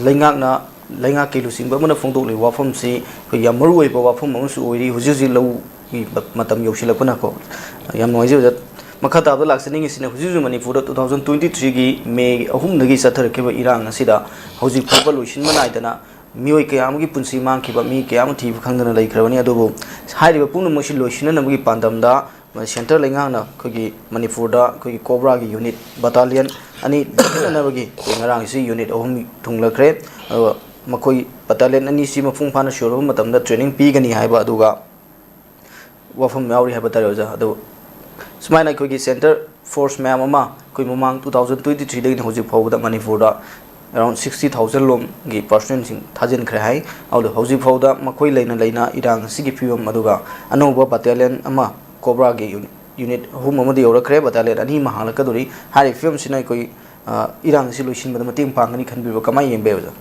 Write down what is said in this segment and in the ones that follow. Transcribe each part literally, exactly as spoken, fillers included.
ꯂꯩꯉꯥꯛꯅ, ꯂꯩꯉꯥꯛꯀꯤ ꯂꯨꯆꯤꯡꯕ ꯑꯃꯅ ꯐꯣꯡꯗꯣꯛꯂꯤꯕ ꯋꯥꯐꯝꯁꯤ ꯑꯩꯈꯣꯏ ꯌꯥꯝ ꯃꯔꯨ ꯑꯣꯏꯕ ꯋꯥꯐꯝ ꯑꯃꯁꯨ ꯑꯣꯏꯔꯤ꯫ ꯍꯧꯖꯤꯛ ꯍꯧꯖꯤꯛ ꯂꯧꯒꯤ ꯃ-, ꯃꯇꯝ ꯌꯧꯁꯤꯜꯂꯛꯄꯅꯀꯣ꯫ ꯌꯥꯝ ꯅꯨꯡꯉꯥꯏꯖꯩ ꯑꯣꯖꯥ꯫ ꯃꯈꯥ ꯇꯥꯕꯗ ꯂꯥꯛꯆꯅꯤꯡꯉꯤꯁꯤꯅ, ꯍꯧꯖꯤꯛ ꯍꯧꯖꯤꯛ ꯃꯅꯤꯄꯨꯔꯗ two thousand twenty three ꯒꯤ May ꯑꯍꯨꯝꯗꯒꯤ ꯆꯠꯊꯔꯛꯈꯤꯕ ꯏꯔꯥꯡ ꯑꯁꯤꯗ ꯍꯧꯖꯤꯛ ꯐꯥꯎꯕ ꯂꯣꯏꯁꯤꯟꯕ ꯅꯥꯏꯗꯅ ꯃꯤꯑꯣꯏ ꯀꯌꯥ ꯑꯃꯒꯤ ꯄꯨꯟꯁꯤ ꯃꯥꯡꯈꯤꯕ, ꯃꯤ ꯀꯌꯥ ꯑꯃ ꯊꯤꯕ ꯈꯪꯗꯅ ꯂꯩꯈ꯭ꯔꯕꯅꯤ꯫ ꯑꯗꯨꯕꯨ ꯍꯥꯏꯔꯤꯕ ꯄꯨꯝꯅꯃꯛꯁꯤ ꯂꯣꯏꯁꯤꯟꯅꯅꯕꯒꯤ ꯄꯥꯟꯗꯝꯗ ꯁꯦꯟꯇꯔ ꯂꯩꯉꯥꯛꯅ ꯑꯩꯈꯣꯏꯒꯤ ꯃꯅꯤꯄꯨꯔꯗ ꯑꯩꯈꯣꯏꯒꯤ ꯀꯣꯕ꯭ꯔꯥꯒꯤ ꯌꯨꯅꯤꯠ ꯕꯇꯥꯂꯤꯌꯟ ꯑꯅꯤ ꯂꯤꯡꯈꯠꯅꯅꯕꯒꯤ ꯑꯩꯈꯣꯏ ꯉꯔꯥꯡꯁꯤ ꯌꯨꯅꯤꯠ ꯑꯍꯨꯝ ꯊꯨꯡꯂꯈ꯭ꯔꯦ꯫ ꯑꯗꯨꯒ ꯃꯈꯣꯏ ꯕꯇꯥꯂꯤꯌꯟ ꯑꯅꯤꯁꯤ ꯃꯄꯨꯡ ꯐꯥꯅ ꯁꯨꯔꯕ ꯃꯇꯝꯗ ꯇ꯭ꯔꯦꯅꯤꯡ ꯄꯤꯒꯅꯤ ꯍꯥꯏꯕ ꯑꯗꯨꯒ ꯋꯥꯐꯝ ꯌꯥꯎꯔꯤ ꯍꯥꯏꯕ ꯇꯥꯔꯦ ꯑꯣꯖꯥ꯫ ꯑꯗꯨ ꯁꯨꯃꯥꯏꯅ ꯑꯩꯈꯣꯏꯒꯤ ꯁꯦꯟꯇꯔ ꯐꯣꯔꯁ ꯃꯌꯥꯝ ꯑꯃ ꯑꯩꯈꯣꯏ ꯃꯃꯥꯡ two thousand twenty three ꯗꯒꯤꯅ ꯍꯧꯖꯤꯛ ꯐꯥꯎꯕꯗ ꯃꯅꯤꯄꯨꯔꯗ around sixty thousand ꯂꯣꯝꯒꯤ ꯄꯔꯁꯣꯅꯦꯜꯁꯤꯡ ꯊꯥꯖꯤꯟꯈ꯭ꯔꯦ ꯍꯥꯏ꯫ ꯑꯗꯨ ꯍꯧꯖꯤꯛ ꯐꯥꯎꯗ ꯃꯈꯣꯏ ꯂꯩꯅ ꯂꯩꯅ ꯏꯔꯥꯡ ꯑꯁꯤꯒꯤ ꯐꯤꯕꯝ, ꯑꯗꯨꯒ ꯑꯅꯧꯕ ꯕꯇꯥꯂꯤꯌꯟ ꯑꯃ, ꯀꯣꯕ꯭ꯔꯥꯒꯤ ꯌꯨꯅꯤꯠ, ꯌꯨꯅꯤꯠ ꯑꯍꯨꯝ ꯑꯃꯗꯤ ꯌꯧꯔꯛꯈ꯭ꯔꯦ, ꯕꯇꯥꯂꯤꯌꯟ ꯑꯅꯤ ꯑꯃ ꯍꯥꯡꯂꯛꯀꯗꯧꯔꯤ꯫ ꯍꯥꯏꯔꯤꯕ ꯐꯤꯕꯝꯁꯤꯅ ꯑꯩꯈꯣꯏ, ꯑ, ꯏꯔꯥꯡ ꯑꯁꯤ ꯂꯣꯏꯁꯤꯟꯕꯗ ꯃꯇꯦꯡ ꯄꯥꯡꯒꯅꯤ ꯈꯟꯕꯤꯕ꯭ꯔꯥ? ꯀꯃꯥꯏꯅ ꯌꯦꯡꯕ ꯌꯥꯏ ꯑꯣꯖꯥ?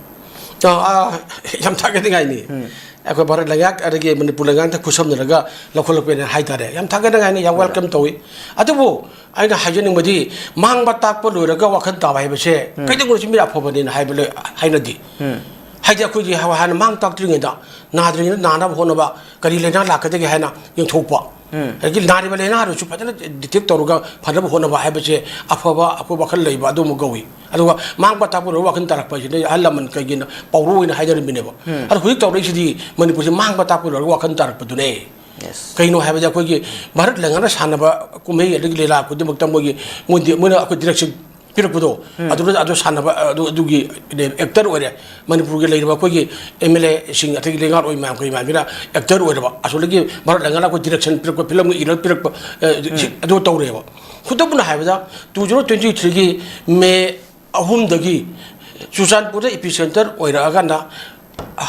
ꯑ, ꯑ, ꯌꯥꯝ ꯊꯥꯒꯠꯅꯤꯡꯉꯥꯏꯅꯤ꯫ ꯎꯝ꯫ ꯑꯩꯈꯣꯏ ꯚꯥꯔꯠ ꯂꯩꯉꯥꯛ ꯑꯗꯒꯤ ꯃꯅꯤꯄꯨꯔ ꯂꯩꯉꯥꯛꯇ ꯈꯨꯠꯁꯝꯅꯔꯒ ꯂꯧꯈꯠꯂꯛꯄꯅꯦ ꯍꯥꯏꯇꯥꯔꯦ꯫ ꯌꯥꯝ ꯊꯥꯒꯠꯅꯤꯡꯉꯥꯏꯅꯤ, ꯌꯥꯝ ꯍꯣꯏ꯫ ꯋꯦꯜꯀꯝ ꯇꯧꯏ꯫ ꯑꯗꯨꯕꯨ ꯑꯩꯅ ꯍꯥꯏꯖꯅꯤꯡꯕꯗꯤ, ꯃꯥꯡꯕ ꯇꯥꯛꯄ ꯂꯣꯏꯔꯒ ꯋꯥꯈꯜ ꯇꯥꯕ ꯍꯥꯏꯕꯁꯦ ꯎꯝ꯫ ꯀꯩꯗꯧꯉꯩꯗꯁꯨ ꯃꯤ ꯑꯐꯕꯅꯦꯅ ꯍꯥꯏꯕ ꯂꯩ, ꯍꯥꯏꯅꯗꯦ꯫ ꯎꯝ꯫ ꯍꯥꯏꯗꯤ ꯑꯩꯈꯣꯏꯒꯤ ꯍꯥꯟꯅ ꯃꯥꯡ ꯇꯥꯛꯇ꯭ꯔꯤꯉꯩꯗ, ꯅꯥꯗ꯭ꯔꯤꯉꯩꯗ ꯅꯥꯅꯕ ꯍꯣꯠꯅꯕ, ꯀꯔꯤ ꯂꯥꯏꯅꯥ ꯂꯥꯛꯀꯗꯒꯦ ꯍꯥꯏꯅ ꯌꯦꯡꯊꯣꯛꯄ꯫ ꯎꯝ꯫ ꯑꯗꯒꯤ ꯅꯥꯔꯤꯕ ꯂꯥꯏꯅꯥꯗꯨꯁꯨ ꯐꯖꯅ ꯗꯤꯇꯦꯛ ꯇꯧꯔꯒ ꯐꯅꯕ ꯍꯣꯠꯅꯕ ꯍꯥꯏꯕꯁꯦ ꯑꯐꯕ ꯑꯩꯈꯣꯏ ꯋꯥꯈꯜ ꯂꯩꯕ ꯑꯗꯨꯃ ꯀꯧꯏ꯫ ꯑꯗꯨꯒ ꯃꯥꯡꯕ ꯇꯥꯛꯄ ꯂꯣꯏꯔꯒ ꯋꯥꯈꯜ ꯇꯥꯔꯛꯄ ꯍꯥꯏꯁꯤꯅ ꯑꯍꯜ ꯂꯃꯟ ꯀꯩꯒꯤꯅ ꯄꯥꯎꯔꯧ ꯑꯣꯏꯅ ꯍꯥꯏꯅꯔꯝꯃꯤꯅꯦꯕ꯫ ꯎꯝ꯫ ꯑꯗꯣ ꯍꯧꯖꯤꯛ ꯇꯧꯔꯛꯏꯁꯤꯗꯤ ꯃꯅꯤꯄꯨꯔꯁꯦ ꯃꯥꯡꯕ ꯇꯥꯛꯄ ꯂꯣꯏꯔꯒ ꯋꯥꯈꯜ ꯇꯥꯔꯛꯄꯗꯨꯅꯦ꯫ Yes꯫ ꯀꯩꯅꯣ ꯍꯥꯏꯕꯗ ꯑꯩꯈꯣꯏꯒꯤ ꯚꯥꯔꯠ ꯂꯩꯉꯥꯛꯅ ꯁꯥꯟꯅꯕ ꯀꯨꯝꯍꯩ ꯑꯗꯒꯤ ꯂꯤꯂꯥ ꯈꯨꯗꯤꯡꯃꯛꯇ ꯃꯣꯏꯒꯤ, ꯃꯣꯏꯗꯤ, ꯃꯣꯏꯅ ꯑꯩꯈꯣꯏ ꯗꯤꯔꯦꯛꯁꯟ ꯄꯤꯔꯛꯄꯗꯣ, ꯎꯝ꯫ ꯑꯗꯨꯗ ꯑꯗꯨ ꯁꯥꯟꯅꯕ, ꯑꯗꯨ, ꯑꯗꯨꯒꯤ ꯑꯦꯛꯇꯔ ꯑꯣꯏꯔꯦ꯫ ꯃꯅꯤꯄꯨꯔꯒꯤ ꯂꯩꯔꯤꯕ ꯑꯩꯈꯣꯏꯒꯤ ꯑꯦꯝ ꯑꯦꯜ ꯑꯦꯁꯤꯡ ꯑꯗꯒꯤ ꯂꯩꯉꯥꯛꯂꯣꯏ ꯃꯌꯥꯝ, ꯀꯩ ꯃꯌꯥꯝꯁꯤꯅ ꯑꯦꯛꯇꯔ ꯑꯣꯏꯔꯕ, ꯑꯁꯣꯝꯗꯒꯤ ꯚꯥꯔꯠ ꯂꯩꯉꯥꯛꯅ ꯑꯩꯈꯣꯏ ꯗꯤꯔꯦꯛꯁꯟ ꯄꯤꯔꯛꯄ, ꯐꯤꯂꯝꯒ ꯏꯔ ꯄꯤꯔꯛꯄ, ꯑ, ꯁꯤ, ꯎꯝ꯫ ꯑꯗꯨ ꯇꯧꯔꯦꯕ꯫ ꯈꯨꯗꯝ ꯑꯣꯏꯅ ꯍꯥꯏꯕꯗ, two zero twenty three ꯒꯤ ꯃꯦ ꯑꯍꯨꯝꯗꯒꯤ ꯆꯨꯔꯆꯥꯟꯄꯨꯔꯗ ꯏꯄꯤ ꯁꯦꯟꯇꯔ ꯑꯣꯏꯔꯛꯑꯀꯥꯟꯗ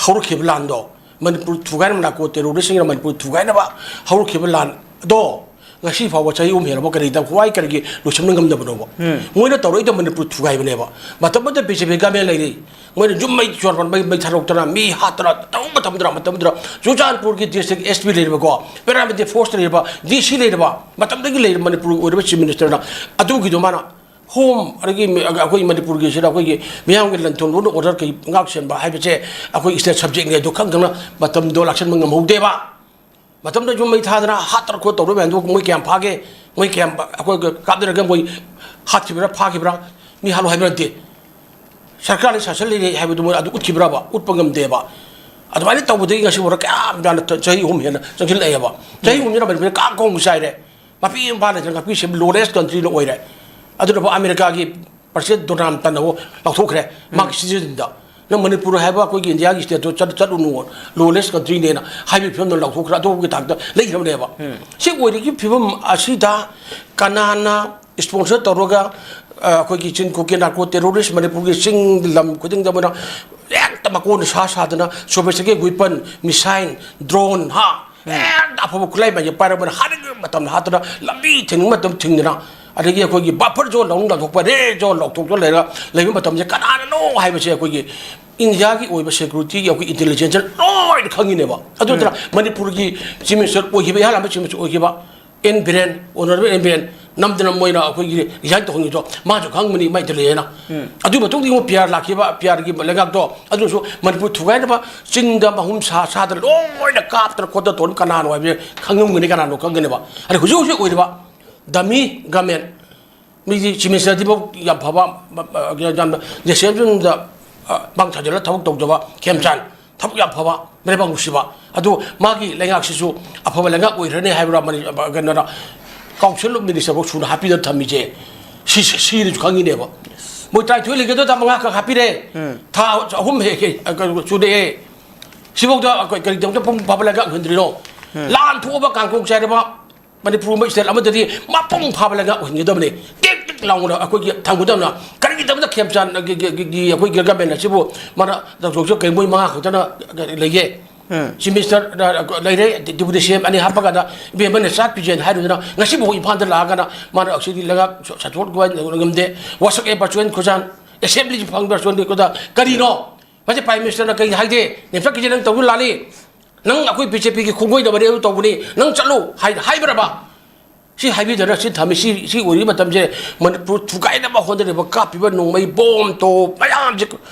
ꯍꯧꯔꯛꯈꯤꯕ ꯂꯥꯟꯗꯣ, ꯃꯅꯤꯄꯨꯔ ꯊꯨꯒꯥꯏꯅꯕ, ꯅꯥꯔꯀꯣ ꯇꯦꯔꯣꯔꯤꯁꯁꯤꯡꯅ ꯃꯅꯤꯄꯨꯔ ꯊꯨꯒꯥꯏꯅꯕ ꯍꯧꯔꯛꯈꯤꯕ ꯂꯥꯟ ꯑꯗꯣ ꯉꯁꯤ ꯐꯥꯎꯕ ꯆꯍꯤ ꯑꯍꯨꯝ ꯍꯦꯜꯂꯕ ꯀꯔꯤꯗ ꯋꯥꯏ ꯀꯔꯤꯒꯤ ꯂꯣꯏꯁꯤꯟꯕ ꯉꯝꯗꯕꯅꯣꯕ? ꯎꯝ꯫ ꯃꯣꯏꯅ ꯇꯧꯔꯛꯏꯗꯣ ꯃꯅꯤꯄꯨꯔ ꯊꯨꯒꯥꯏꯕꯅꯦꯕ꯫ ꯃꯇꯝ ꯑꯃꯗ ꯕꯤ ꯖꯦ ꯄꯤ ꯒꯃꯦꯟ ꯂꯩꯔꯤ, ꯃꯣꯏꯅ ꯌꯨꯝ ꯃꯩ ꯆꯣꯔꯄ ꯃꯩ, ꯃꯩ ꯊꯥꯗꯣꯛꯇꯅ, ꯃꯤ ꯍꯥꯠꯇꯅ ꯇꯧꯕ ꯃꯇꯝꯗꯨꯗ, ꯃꯇꯝꯗꯨꯗ ꯆꯨꯔꯆꯥꯟꯄꯨꯔꯒꯤ ꯗꯤꯁꯇ꯭ꯔꯤꯛ ꯑꯦꯁ ꯄꯤ ꯂꯩꯔꯤꯕꯀꯣ, ꯄꯦꯔꯥꯃꯤꯂꯤꯇꯔꯤ ꯐꯣꯔꯁꯇ ꯂꯩꯔꯤꯕ, ꯗꯤ ꯁꯤ ꯂꯩꯔꯤꯕ, ꯃꯇꯝꯗꯒꯤ ꯂꯩꯔꯤꯕ ꯃꯅꯤꯄꯨꯔꯒꯤ ꯑꯣꯏꯔꯤꯕ ꯆꯤꯐ ꯃꯤꯅꯤꯁꯇꯔꯅ ꯑꯗꯨꯒꯤꯗꯣ ꯃꯥꯅ ꯍꯣꯝ, ꯑꯗꯒꯤ ꯃꯤ-, ꯑꯩꯈꯣꯏ ꯃꯅꯤꯄꯨꯔꯒꯤꯁꯤꯗ ꯑꯩꯈꯣꯏꯒꯤ ꯃꯤꯌꯥꯝꯒꯤ ꯂꯟ ꯊꯨꯝ ꯂꯣꯟꯅ ꯑꯣꯔꯗꯔ ꯀꯩ ꯉꯥꯛ ꯁꯦꯟꯕ ꯍꯥꯏꯕꯁꯦ ꯑꯩꯈꯣꯏ ꯁ꯭ꯇꯦꯠ ꯁꯕꯖꯦꯛꯅꯤ, ꯑꯗꯨ ꯈꯪ ꯈꯪꯅ ꯃꯇꯝꯗꯣ ꯂꯥꯛꯁꯟꯕ ꯉꯝꯍꯧꯗꯦꯕ꯫ ꯃꯇꯝꯗꯁꯨ ꯃꯩ ꯊꯥꯗꯅ ꯍꯥꯠꯇꯅ ꯈꯣꯠ ꯇꯧꯔꯕ ꯃꯌꯥꯝꯗꯣ ꯃꯣꯏ ꯀꯌꯥꯝ ꯐꯥꯒꯦ? ꯃꯣꯏ ꯀꯌꯥꯝ ꯑꯩꯈꯣꯏ ꯀꯥꯞꯅꯔꯒ ꯃꯣꯏ ꯍꯥꯠꯈꯤꯕ꯭ꯔꯥ, ꯐꯥꯈꯤꯕ꯭ꯔꯥ? ꯃꯤ ꯍꯥꯠꯂꯣ ꯍꯥꯏꯕ ꯅꯠꯇꯦ꯫ ꯁꯔꯀꯥꯔꯅ ꯁꯥꯁꯟ ꯂꯩꯔꯦ ꯍꯥꯏꯕꯗꯨ ꯃꯣꯏ ꯑꯗꯨ ꯎꯠꯈꯤꯕ꯭ꯔꯕ? ꯎꯠꯄ ꯉꯝꯗꯦꯕ꯫ ꯑꯗꯨꯃꯥꯏꯅ ꯇꯧꯕꯗꯒꯤ ꯉꯁꯤ ꯐꯥꯎꯗ ꯀꯌꯥꯝ ꯌꯥꯝꯅ ꯆꯍꯤ ꯑꯍꯨꯝ ꯍꯦꯟꯅ ꯆꯪꯁꯤꯜꯂꯛꯑꯦꯕ꯫ ꯆꯍꯤ ꯑꯍꯨꯝꯁꯤꯅ ꯃꯅꯤꯄꯨꯔꯗ ꯀꯥꯡ ꯈꯣꯡ ꯆꯥꯏꯔꯦ꯫ ꯃꯄꯤ ꯃꯄꯥ ꯂꯩꯇꯅ ꯉꯥꯛꯄꯤ ꯁꯦꯝꯕ lowest countryꯅ ꯑꯣꯏꯔꯦ꯫ ꯑꯗꯨꯅ ꯑꯃꯦꯔꯤꯀꯥꯒꯤ ꯄ꯭ꯔꯁꯤꯗꯦꯟ ꯗꯣꯅꯥꯜꯗ ꯇ꯭ꯔꯝꯞꯅ ꯑꯃꯨꯛ ꯂꯥꯎꯊꯣꯛꯈ꯭ꯔꯦ꯫ ꯃꯥꯒꯤ citizenꯗ ꯅꯪ ꯃꯅꯤꯄꯨꯔ ꯍꯥꯏꯕ ꯑꯩꯈꯣꯏꯒꯤ ꯏꯟꯗꯤꯌꯥꯒꯤ stateꯇꯣ ꯆꯠ-, ꯆꯠꯂꯨꯅꯨ, lowest countryꯅꯦꯅ ꯍꯥꯏꯕꯒꯤ ꯐꯤꯕꯝꯗ ꯂꯥꯎꯊꯣꯛꯈ꯭ꯔꯦ꯫ ꯑꯇꯣꯞꯄꯒꯤ ꯊꯥꯛꯇ ꯂꯩꯈ꯭ꯔꯕꯅꯦꯕ꯫ ꯁꯤ ꯑꯣꯏꯔꯤꯕ ꯐꯤꯕꯝ ꯑꯁꯤꯗ ꯀꯅꯥꯅ sponsor ꯇꯧꯔꯒ, ꯑ, ꯑꯩꯈꯣꯏꯒꯤ ꯆꯤꯟ ꯀꯨꯀꯤ narco terrorist ꯃꯅꯤꯄꯨꯔꯒꯤ ꯆꯤꯡ ꯂꯝ ꯈꯨꯗꯤꯡꯗ ꯃꯣꯏꯅ ꯍꯦꯛꯇ ꯃꯀꯣꯟꯅ ꯁꯥ ꯁꯥꯗꯅ sophisticated weapon, missile, drone, ꯍꯥ? ꯍꯦꯛꯇ ꯑꯐꯕ ꯈꯨꯠꯂꯥꯏ ꯃꯌꯥꯝꯁꯦ ꯄꯥꯏꯔꯛꯄꯅ ꯍꯥꯠꯅꯤꯡꯕ ꯃꯇꯝꯗ ꯍꯥꯠꯇꯅ, ꯂꯝꯕꯤ ꯊꯤꯡꯕ ꯃꯇꯝ ꯊꯤꯡꯗꯅ, ꯑꯗꯒꯤ ꯑꯩꯈꯣꯏꯒꯤ buffer zone ꯂꯧꯅ ꯂꯥꯎꯊꯣꯛꯄ, red zone ꯂꯥꯎꯊꯣꯛꯇꯅ ꯂꯩꯔꯒ ꯂꯩꯕ ꯃꯇꯝꯁꯦ ꯀꯅꯥꯅꯅꯣ ꯍꯥꯏꯕꯁꯦ ꯑꯩꯈꯣꯏꯒꯤ ꯏꯟꯗꯤꯌꯥꯒꯤ ꯑꯣꯏꯕ securityꯒꯤ ꯑꯩꯈꯣꯏ intelligenceꯅ ꯂꯣꯏꯅ ꯈꯪꯉꯤꯅꯦꯕ꯫ ꯑꯗꯨ ꯅꯠꯇꯅ ꯃꯅꯤꯄꯨꯔꯒꯤ Chief Minister ꯑꯣꯏꯈꯤꯕ, ꯏꯍꯥꯟ ꯍꯥꯟꯕ Chief Minister ꯑꯣꯏꯈꯤꯕ N Biren, Honourable N Biren, ꯅꯝꯗꯅ ꯃꯣꯏꯅ ꯑꯩꯈꯣꯏꯒꯤ resign ꯇꯧꯍꯟꯈꯤꯕꯗꯣ ꯃꯥꯁꯨ ꯈꯪꯕꯅꯤ, ꯃꯥꯏ ꯏꯊꯤꯜ ꯂꯩꯌꯦꯅ꯫ ꯑꯗꯨꯒꯤ ꯃꯇꯨꯡꯗ ꯑꯃꯨꯛ ꯄꯤ ꯑꯥꯔ ꯂꯥꯛꯈꯤꯕ, ꯄꯤ ꯑꯥꯔꯒꯤ ꯂꯩꯉꯥꯛꯇꯣ, ꯑꯗꯨꯁꯨ ꯃꯅꯤꯄꯨꯔ ꯊꯨꯒꯥꯏꯅꯕ ꯆꯤꯡꯗ ꯃꯍꯨꯝ ꯁꯥ ꯁꯥꯗꯅ ꯂꯣꯏꯅ ꯀꯥꯞꯇꯅ ꯈꯣꯠꯇꯅ ꯇꯧꯔꯤ ꯀꯅꯥꯅꯣ ꯍꯥꯏꯕꯁꯦ ꯈꯪꯉꯝꯒꯅꯤ, ꯀꯅꯥꯅꯣ ꯈꯪꯒꯅꯦꯕ꯫ ꯑꯗ ꯍꯧꯖꯤꯛ ꯍꯧꯖꯤꯛ ꯑꯣꯏꯔꯤꯕ dummy government, ꯃꯤꯗꯤ Chief Ministerꯗꯤꯐꯥꯎ ꯌꯥꯝ ꯐꯕ, ꯌꯥꯝꯅ ꯅꯦꯁꯅꯦꯜꯗ ꯃꯥꯡ ꯊꯥꯖꯤꯜꯂꯒ ꯊꯕꯛ ꯇꯧꯖꯕ ꯈꯦꯝꯆꯥꯟ, ꯊꯕꯛ ꯌꯥꯝ ꯐꯕ, ꯃꯔꯩꯕꯥꯛ ꯅꯨꯡꯁꯤꯕ꯫ ꯑꯗꯨ ꯃꯥꯒꯤ ꯂꯩꯉꯥꯛꯁꯤꯁꯨ ꯑꯐꯕ ꯂꯩꯉꯥꯛ ꯑꯣꯏꯈ꯭ꯔꯅꯤ ꯍꯥꯏꯕ꯭ꯔꯥ? ꯃꯅꯤ-, ꯀꯩꯅꯣꯗ Council of Minister ꯐꯥꯎ ꯁꯨꯅ ꯍꯥꯞꯄꯤꯗꯅ ꯊꯝꯃꯤꯁꯦ ꯁꯤ, ꯁꯤꯅꯁꯨ ꯈꯪꯉꯤꯅꯦꯕ꯫ ꯃꯣꯏ ꯇꯔꯥꯅꯤꯊꯣꯏ ꯂꯩꯒꯗꯕꯗ ꯃꯉꯥ ꯈꯛ ꯍꯥꯞꯄꯤꯔꯦ꯫ ꯊꯥ ꯑꯍꯨꯝ ꯍꯦꯛ, ꯍꯦꯛ, ꯑ, ꯀꯩꯅꯣ ꯆꯨꯔꯛꯑꯦ꯫ ꯁꯤꯐꯥꯎꯗ ꯑꯩꯈꯣꯏ ꯀꯔꯤꯒꯤꯗꯃꯛꯇ ꯃꯄꯨꯡ ꯐꯥꯕ ꯂꯩꯉꯥꯛ ꯑꯣꯏꯍꯟꯗ꯭ꯔꯤꯅꯣ? ꯂꯥꯟ ꯊꯣꯛꯑꯕ ꯀꯥꯡꯈꯣꯡ ꯆꯥꯏꯔꯕ ꯃꯅꯤꯄꯨꯔꯒꯨꯝꯕ state ꯑꯃꯗꯗꯤ ꯃꯄꯨꯡ ꯐꯥꯕ ꯂꯩꯉꯥꯛ ꯑꯣꯏꯍꯟꯒꯗꯕꯅꯤ꯫ ꯇꯦꯛ ꯇꯦꯛ ꯂꯥꯎꯅ ꯑꯩꯈꯣꯏꯒꯤ ꯊꯝꯒꯗꯕꯅ꯫ ꯀꯔꯤꯒꯤꯗꯃꯛꯇ ꯈꯦꯝꯆꯥꯟ, ꯒꯤ, ꯒꯤ, ꯒꯤ, ꯒꯤ ꯑꯩꯈꯣꯏ government ꯑꯁꯤꯕꯨ ꯃꯥꯅ ꯇꯧꯊꯣꯛ ꯀꯩ ꯃꯣꯏ ꯃꯉꯥ ꯈꯛꯇꯅ ꯂꯩꯒꯦ? Chief Minister ꯂꯩꯔꯦ, Deputy C M ꯑꯅꯤ ꯍꯥꯞꯄꯀꯥꯟꯗ ꯏꯕꯦꯝꯃꯅ ꯆꯥꯛ ꯄꯤꯖꯦꯅ ꯍꯥꯏꯔꯨꯗꯅ ꯉꯁꯤꯐꯥꯎ ꯏꯝꯐꯥꯜꯗ ꯂꯥꯛꯑꯒꯅ ꯃꯥꯅ ꯑꯁꯤꯗꯤ ꯂꯩꯉꯥꯛ ꯁ-, ꯁꯟꯗꯣꯛ ꯉꯝꯗꯦ꯫ ꯋꯥꯁꯛ ꯑꯦ ꯄꯔꯆꯨꯋꯦꯟ ꯈꯨꯖꯥꯟ, assembly ꯐꯪꯕ ꯄꯔꯆꯨꯋꯦꯟ ꯈꯨꯖꯥꯟ ꯀꯔꯤꯅꯣ? ꯃꯁꯤ Prime Ministerꯅ ꯀꯔꯤ ꯍꯥꯏꯒꯦ? ꯅꯦꯝꯆꯠꯈꯤꯁꯦ ꯅꯪ ꯇꯧꯕ ꯂꯥꯜꯂꯤ꯫ ꯅꯪ ꯑꯩꯈꯣꯏ BJPꯒꯤ ꯈꯣꯡꯒꯣꯏꯗꯕꯅꯤ, ꯑꯗꯨ ꯇꯧꯕꯅꯤ, ꯅꯪ ꯆꯠꯂꯨ ꯍꯥꯏ-, ꯍꯥꯏꯕ꯭ꯔꯕ? ꯁꯤ ꯍꯥꯏꯕꯤꯗꯅ ꯁꯤ ꯊꯝꯃꯤ꯫ ꯁꯤ, ꯁꯤ ꯑꯣꯏꯔꯤꯕ ꯃꯇꯝꯁꯦ ꯃꯅꯤꯄꯨꯔ ꯊꯨꯒꯥꯏꯅꯕ ꯍꯣꯠꯅꯔꯤꯕ ꯀꯥꯞꯄꯤꯕ ꯅꯣꯡꯃꯩ ꯕꯣꯝ ꯇꯣꯞ ꯃꯌꯥꯝꯁꯦ